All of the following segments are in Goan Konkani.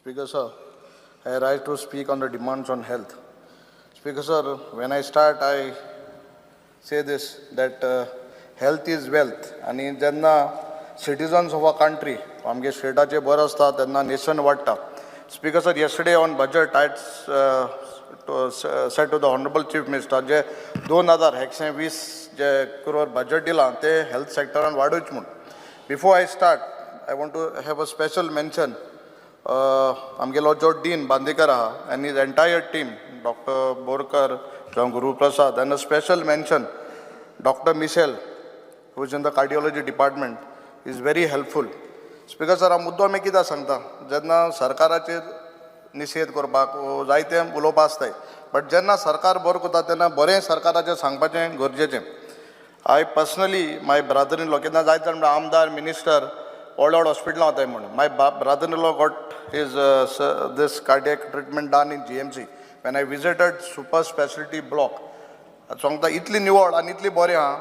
Speaker sir, I rise to speak on the demands on health. Speaker sir, when I start, I say this, that health is wealth आनी जेन्ना सिटीजन्स ऑफ अ कंट्री आमगे स्टेटाचे बरें आसता तेन्ना नेशन वाडटा. Speaker sir, yesterday on budget I said to the honourable Chief Minister, J 2120 J crore budget दिलां ते हेल्थ सेक्टरान वाडोवचें म्हूण. Before I start, I want to have a special mention, आमगेलो जो डीन बांदेकर आहा आनी his entire team, doctor Borkar जावं Guruprasad, and a special mention Doctor Michel, who is in the cardiology department, is very helpful. Speaker sir, हांव मुद्दो आमी कित्याक सांगता, जेन्ना सरकाराचेर निशेध करपाक वो जायतें उलोवपा आसताय, बट जेन्ना सरकार बरें करता तेन्ना बरें सरकाराचें सांगपाचें गरजेचें. I personally, my brother in law, केन्ना जायते जाण म्हणटा आमदार, मिनिस्टर व्हड व्हड हॉस्पिटलां वताय म्हूण. My brother in law got his this cardiac treatment done in GMC. When I visited super speciality block, सांगता, इतली निवळ आनी इतली बरें आहा.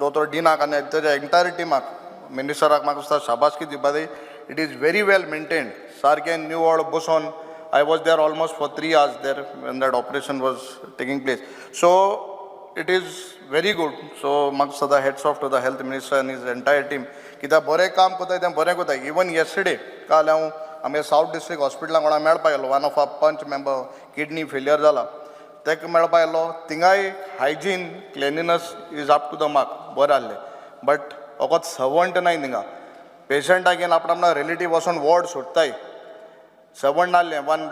दोतोर डिनाक आनी तेज्या एंटायर टिमाक, मिनिस्टराक म्हाका दिसता शाबासकी दिवपा जाय. It is very well maintained, सारकें निवळ बसोन. I was there almost for 3 hours there when that operation was taking place, so it is very good. So म्हाका सदां hats off to the health minister आनी his entire team, कित्याक बरें काम करताय तें बरें करताय. इवन येस्टरडे, काल हांव आमगे सावथ डिस्ट्रिक्ट हॉस्पिटलान कोणा मेळपा गेलो, one of a panch member kidney failure जाला, ताका मेळपा गेलो. थिंगाय hygiene, cleanliness is up to the mark, बरें आहलें. बट वखद सर्वंट नाय थिंगा. पेशंटाक घेवन आपण आपणा रिलेटीव वचोन वॉर्ड सोदताय. सर्वंट नासलें. One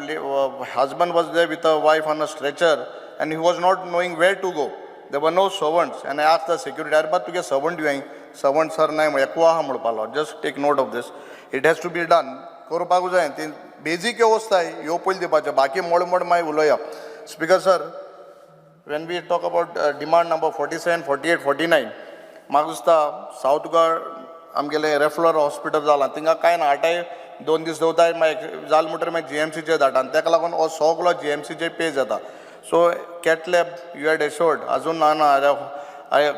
husband was there with a wife on a stretcher and he was not knowing where to go. There were no servants and I asked the security, "अरे बा, तुगे सर्वंट you servant sir नाय एकू आहा" म्हणपालो. Just take note of this, it has to be done. करपाकूच जाय ती बेजीक वेवस्थाय ह्यो पयलीं दिवपाच्यो, बाकी मोड मोड मागीर उलोवया. Speaker sir, when we talk about demand number 47, 48, 49, म्हाका दिसता सावथ गोवा आमगेलें रेफरल हॉस्पिटल जालां, थिंगा कांय ना. हाटाय 2 दीस दवरताय, मागीर जालें म्हणटकीर मागीर जीएमसीचेर धाडटा आनी ताका लागून हो सगलो जीएमसीचेर पे जाता. So cath lab you had assured, अजून ना ना. I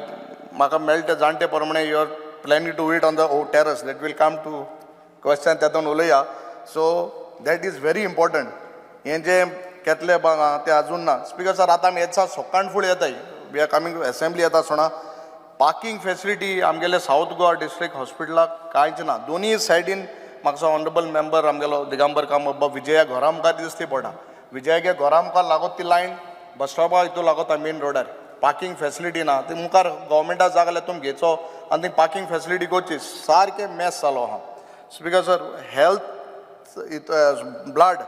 म्हाका मेळटा जाणटे प्रमाणे you are planning to it on the terrace. That will come to question, तातूंत उलोवया. So that is very important. हें जें कॅथलॅब आहा तें अजून ना. स्पिकर सर, आतां आमी येता सकाळ फुडें येताय, we are coming, assembly येता आसतना पार्किंग फेसिलिटी आमगेले सावथ गोवा डिस्ट्रिक्ट हॉस्पिटलाक कांयच ना. दोनूय सायडीन म्हाका ऑनरेबल मेंबर आमगेलो दिगंबर कामत बाब विजया घरा मुखार दिसती पडटा. विजयागे घरा मुखार लागत ती लायन बस स्टॉपा हितून लागता मेन रोडार. पार्किंग फेसिलिटी ना. ती मुखार गव्हर्मेंटा जागा जाल्यार तुमी घेचो आनी ती पार्किंग फेसिलिटी करची. सारकें मेस जालो आहा. स्पिकर सर, हेल्थ ब्लड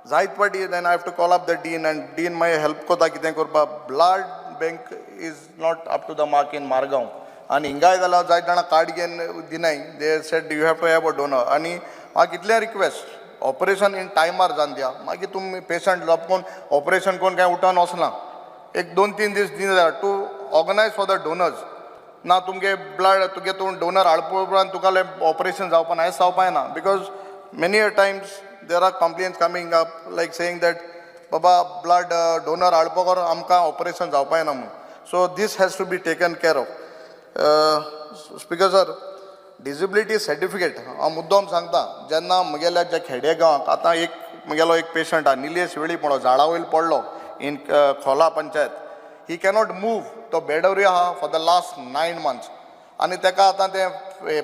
जायत फावटी, then I have to call up the dean and dean मागीर हेल्प करता कितें करपाक. Blood bank is not up to the mark in Margao आनी हिंगाय जाल्यार जायत जाणां कार्ड घेवन दिनाय. They said you have to have a donor. आनी म्हाका इतलें रिक्वेस्ट, ऑपरेशन इन टायमार जावन दिया. मागीर तुमी पेशंट लपकोन ऑपरेशन करून काय उठोन वचना. एक 2-3 दीस दिना जाल्यार to organize for the donors ना. तुमगे ब्लड तुगे तूं डोनर हाडपा उपरांत तुका ऑपरेशन जावपा ना, हें जावपा ना, because many a times there are complaints coming up like saying that बाबा, ब्लड डोनर हाडपा करून आमकां ऑपरेशन जावपा ना म्हूण. So this has to be taken care of. Speaker sir, disability certificate हांव मुद्दम सांगता. जेन्ना म्हगेल्या ज्या खेडे गांवाक आतां एक म्हगेलो एक पेशंट आहा, निलेश वेळीप म्हणून, झाडा वयर पडलो इन खोला पंचायत. ही कॅनॉट मूव, तो बेडवरी आहा for the last 9 months आनी ताका आतां ते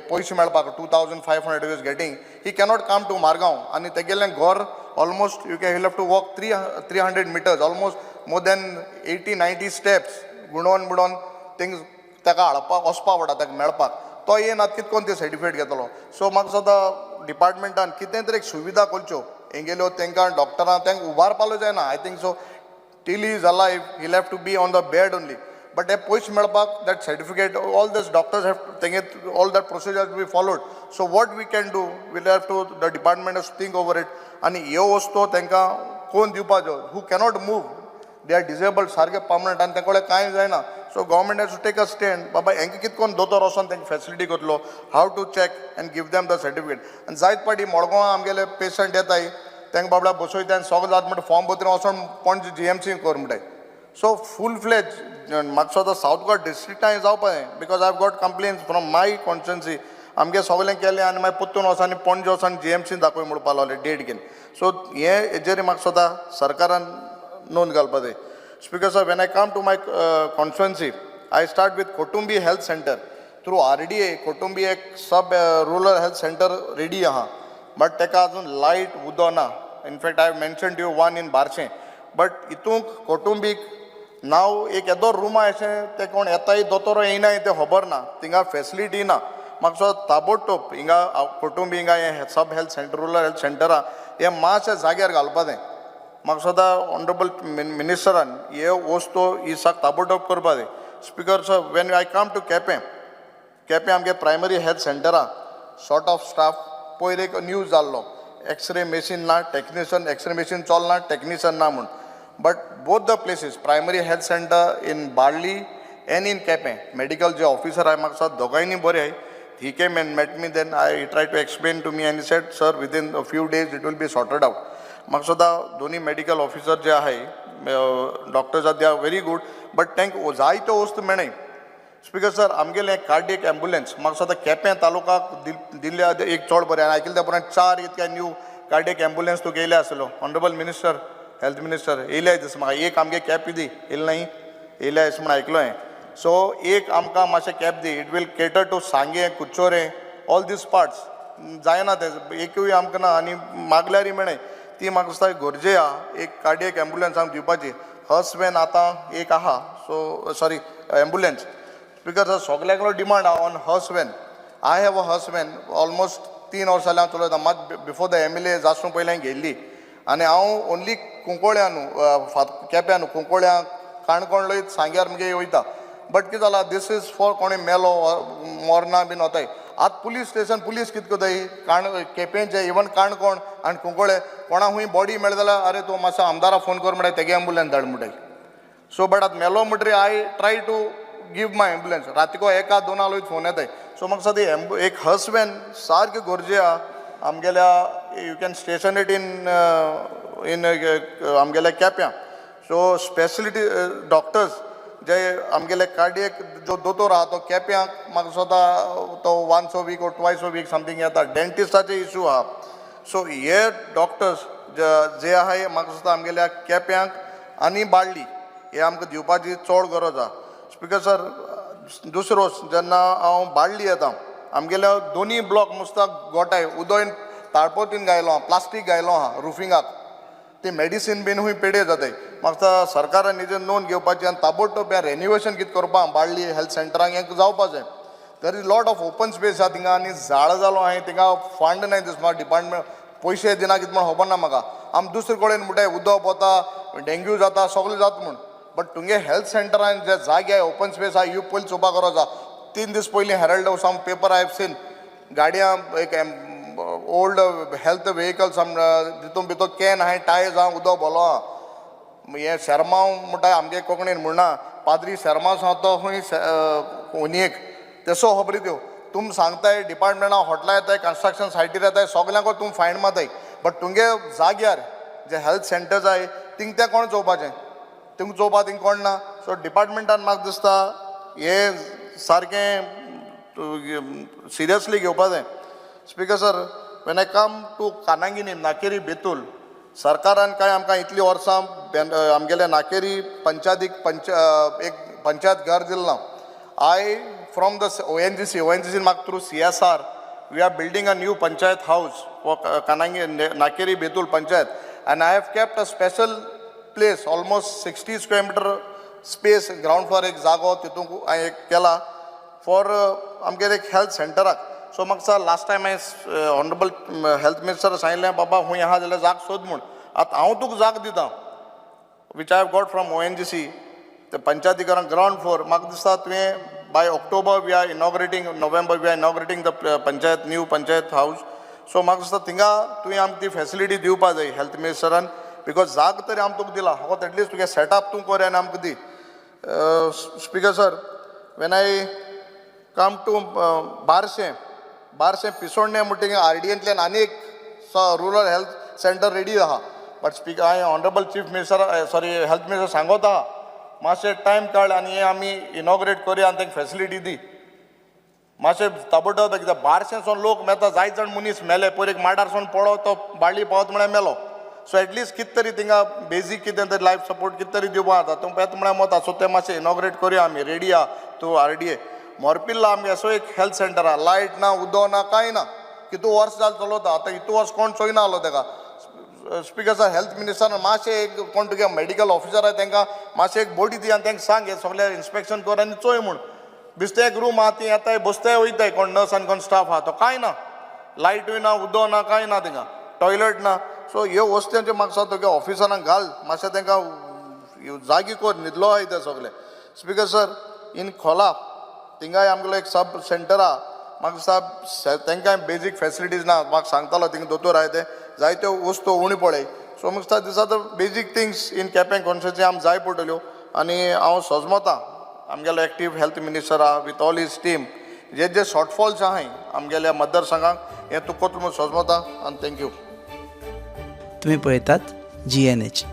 पयशे मेळपाक 2500 is getting. He cannot come to Margao आनी तेगेलें घर almost you can have to walk 300 meters, almost more than 80-90 steps गुणोन बुडोन thing ताका हाडपाक वचपा पडटा ताका मेळपाक. तो येयना, कितें करून ते सर्टिफिकेट घेतलो? सो म्हाका दिसता डिपार्टमेंटान कितें तरी एक सुविधा करच्यो हेंगेल्यो. तांकां डॉक्टरांक तांकां उबारपाकूच जायना. I think so till he is alive, he'll have to be on the bed only. But हे पयशे मेळपाक that certificate, all these doctors have तेंगे all that procedure to be followed. So what we can do, we'll have to, the department has think over it आनी ह्यो वस्तू तांकां कोण दिवपाच्यो हू cannot move, they are disabled सारके पर्मनंट आनी तेंचे कडेन कांय जायना. So government has to take a stand, बाबा हेंकां कितें करून दोतोर वचोन तांकां फेसिलिटी करतलो, how to check and give them the certificate. आनी जायत फावटी मडगांवां आमगेले पेशंट येताय, तांकां बाबड्या बसयता आनी सगळें जाता म्हणटा फॉर्म भरतरी वचोन पणजे जीएमसी कर म्हणटाय. सो फूल फ्लेज म्हाका सुद्दां सावथ गोवा डिस्ट्रिक्टान जावपा जाय, because I have got complaints from my constituency. आमगे सगळें केलें आनी मागीर परतून वचोन आनी पणजे वचोन जीएमसीन दाखय म्हणपा लागले डेट घेवन. सो हे हेजेर म्हाका दिसता सरकारान नोंद घालपा जाय. Speaker sir, when I come to my constituency, I start with Kotumbi health centre. Through RDA Kotumbi एक सब रुरल हेल्थ सेंटर रेडी आहा, बट तेका अजून लायट उदो ना. In fact, I mention you one in Barcem, but हितूंक कोटुंबीक नाव एक येदो रूम आहा अशें, ते कोण येताय दोतोर येयनाय तें खबर ना. थिंगा फेसिलिटी ना. म्हाका दिसता ताबडतोब हिंगा कोटुंबी हिंगा हें सब हेल्थ सेंटर, रुरल हेल्थ सेंटरां हें मातशें जाग्यार घालपा जाय. म्हाका दिसता ऑनरेबल मिनिस्टरान हे वस्तू ही साक ताबडतोब करपा जाय. Speaker sir, when I come to Quepem, Quepem आमगे प्रायमरी हेल्थ सेंटरां शॉर्ट ऑफ स्टाफ. पयर एक न्यूज जाल्लो, एक्सरे मशीन ना, टेक्निशियन, एक्सरे मशीन चलना, टेक्निशियन ना म्हूण. But both the places, primary health centre in Balli and in Quepem, medical J officer आहाय, म्हाका दिसता दोगांयनी बरे आहाय. He came and met me, then I try to explain to me and said, "Sir, within a few days it will be sorted out." म्हाका दिसता दोनी मेडिकल ऑफिसर जे आहाय, डॉक्टर्स आहा, they are very good, but तांकां जायत्यो वस्तू मेळनाय. स्पीकर सर, आमगेलें कार्डियक एम्बुलन्स म्हाका दिसता केपें तालुकाक दिल्ल्या एक चड बरें. आनी आयकल्या त्या उपरांत चार इतक्या न्यू कार्डियक एम्बुलन्स तुका येयले आसलो. ऑनरेबल मिनिस्टर, हेल्थ मिनिस्टर, येयल्या दिस म्हाका एक आमगे केपें दी. येयले न्ही, येयल्या अशें म्हूण आयकलो हांवें. सो एक आमकां मातशें केपें दी. It will cater to Sanguem, Curchorem, all these parts. जायना तें, एकूय आमकां ना आनी मागल्यारय मेळनाय. ती म्हाका दिसता गरजे आहा एक कार्डियक एम्बुलन्स आमकां दिवपाची. हर्स वेन आतां एक आहा, so sorry, ambulance. Speaker sir, सगल्याकडो डिमांड आहा on hearse van. I have a hearse van, almost 3 वर्सां जालें हांव चलयता. मात बिफोर the MLA जासूं पयलीं हांवें घेयल्ली आनी हांव ओन्ली कुंकोळ्या न्हू, केप्यां न्हू, कुंकोळ्या, काणकोण लयत सांग्यार मुगे वयता. बट कितें जालां, this is for कोणी मेलो, मोरना बीन वताय. आतां पुलीस स्टेशन, पुलीस कितें करताय, केपेंचे, इवन काणकोण आनी कुंकोळे कोणा खूंय बॉडी मेळ्ळी जाल्यार, "अरे, तूं मातसो आमदारा फोन कर," म्हणटाय, "तेगे एम्बुलन्स धाड," म्हणटाय. सो बट आतां मेलो म्हणटरी I try to give my ambulance. रातीको एका दोना वयर फोन येताय. सो म्हाका दिसता ती एक हर्स वेन सारकी गरजे आहा आमगेल्या. You can station it in आमगेल्या केप्यां. सो स्पेशलिटी डॉक्टर्स जे आमगेले कार्डियक जो दोतोर आहा, तो केप्यांक म्हाका दिसता तो once a week or twice a week something येता. डेंटिस्टाचे इशू आहा. सो हे डॉक्टर्स जे आहाय, म्हाका दिसता आमगेल्या केप्यांक आनी बाळ्ळी हे आमकां दिवपाची चड गरज आहा. स्पीकर सर, दुसरो जेन्ना हांव बाळ्ळी येता, आमगेल्या दोनी ब्लॉक मुस्ताक गोठाय उदोयन ताळपोतीन घायलो आहा, प्लास्टीक घायलो आहा रुफिंगाक. ती मेडिसीन बीन खूंय पेडे जाताय. म्हाका सरकारान हेजेर नोंद घेवपाची आनी ताबडतोब हें रेनिवेशन कितें करपा बाळ्ळी हेल्थ सेंटरांक, हें जावपा जाय. There is lot of open space आहा थिंगा आनी झाड जालो आहाय थिंगा. फंड नाय दिस म्हाका, डिपार्टमेंट पयशे दिना कितें म्हण खबर ना म्हाका. आमी दुसरे कडेन म्हणटाय उदक वता, डेंग्यू जाता, सगळें जाता म्हूण, बट तुमगे हेल्थ सेंटरान जे जागे ओपन स्पेस आहा, ह्यो पयलीं चोवपा गरज आहा. 3 दीस पयलीं हेरल्ड हावसान पेपर I have seen, गाडयां एक ओल्ड हेल्थ वेहिकल्स तितून भितर can आहाय, टायर्स आहा, उदक भरलो आहा. हें शेरमांव म्हणटा आमगे कोंकणीन म्हणना, पाद्री शेरमांव आसा तो खंय होनयेक तेसो खबरी त्यो. तुम सांगताय, डिपार्टमेंटां हॉटलां येताय, कन्स्ट्रक्शन सायटीर येताय, सगल्यांक तुम फायन मारताय, बट तुमगे जाग्यार जे हेल्थ सेंटर्स आहाय, थिंग तें कोण चोवपाचें? थिंग चोवपा थिंग कोण ना. सो डिपार्टमेंटान म्हाका दिसता हें सारकें सिरियसली घेवपा जाय. Speaker sir, when I come to Cananginim, Nakeri, Betul, सरकारान काय आमकां इतलीं वर्सां आमगेल्या नाकेरी पंचायतीक पंच एक पंचायत घर दिलें ना. I from the ONGC, ओएनजीसीन म्हाका through CSR we are building a new panchayat house for Canangi, Nakeri, Betul panchayat, and I have kept a special place, almost 60 square meter space, ground floor एक जागो तितूंत हांवें एक केला फॉर आमगेर एक हेल्थ सेंटराक. सो म्हाका दिसता लास्ट टायम हांवें ऑनरेबल हेल्थ मिनिस्टर सांगिल्लें, "बाबा, खूंय आहा जाल्यार जाग सोद" म्हूण. आतां हांव तुका जाग दिता, which I have got from ONGC, ते पंचायतीकरण ग्रावंड फ्लोर. म्हाका दिसता तुवें by October we are inaugurating, November we are inaugurating the panchayat, new panchayat house. So म्हाका दिसता थिंगा तुवें आमकां ती फेसिलिटी दिवपा जाय हेल्थ मिनिस्टरान, because जाग तरी आमी तुका दिला, फकत एटलिस्ट तुगे सेटअप तूं कर आनी आमकां दी. Speaker sir, when I come to Barcem, Barcem पिसोडणे म्हणटा आरडीएंतल्यान आनी एक रुरल हेल्थ सेंटर रेडी आहा. बट स्पीकर, हांवें honourable chief minister, sorry, health minister सांगत आहा, मातशें टायम काड आनी हें आमी इनॉग्रेट करुया आनी तांकां फेसिलिटी दी. मातशें ताबडतोब, कित्याक बारशें लोक मेता, जायत जाण मनीस मेले. पयर एक माडारसून पडो तो बाळ्ळी पावत म्हळ्यार मेलो. सो एटलिस्ट कितें तरी थिंगा बेजीक कितें तरी लायफ सपोर्ट कितें तरी दिवपा जाता. तूं येता म्हळ्यार मत, सो तें मातशें इनॉग्रेट करुया आमी. रेडी आहा तूं आरडीए. मोरपिल्ला आमगे असो एक हेल्थ सेंटर आहा, लायट ना, उदक ना, कांय ना. कितू वर्स जालें चलता आतां. इतू वर्स कोण चोयना आहलो तेका. स्पिकर सर, हेल्थ मिनिस्टर, मातशें एक कोण तुगे मेडिकल ऑफिसर आहा, तांकां मातशें एक बोडी दी आनी तांकां सांग, हें सगळें इन्स्पेक्शन कर आनी चोय म्हूण. बेश्टें एक रूम आहा, ती येताय, बसताय, वयताय. कोण नर्स आनी कोण स्टाफ आहा तो कांय ना. लायटूय ना, उदक ना, कांय ना, थिंगा टॉयलेट ना. सो ह्यो वस्तूंचे म्हाका दिसता तुगे ऑफिसरांक घाल, मातशें तांकां जागी कर. न्हिदलो आहाय ते सगळे. स्पिकर सर, इन खोला थिंगाय आमगेलो एक सब सेंटर आहा. म्हाका दिसता तांकांय बेजीक फेसिलिटीज ना. म्हाका सांगतालो थिंगा दोतोर आहाय, ते जायत्यो वस्तू उणी पळय. सो म्हाका दिसता these are the basic things in Quepem constituency आम जाय पडटल्यो. आनी हांव सजमता आमगेलो एक्टीव हेल्थ मिनिस्टर आहा, with all his team, J J shortfalls आहाय आमगेल्या मतदारसंघाक, हें तूं कोत्लो म्हूण सजमता आनी thank you. तुम्ही पळयतात जीएनएच.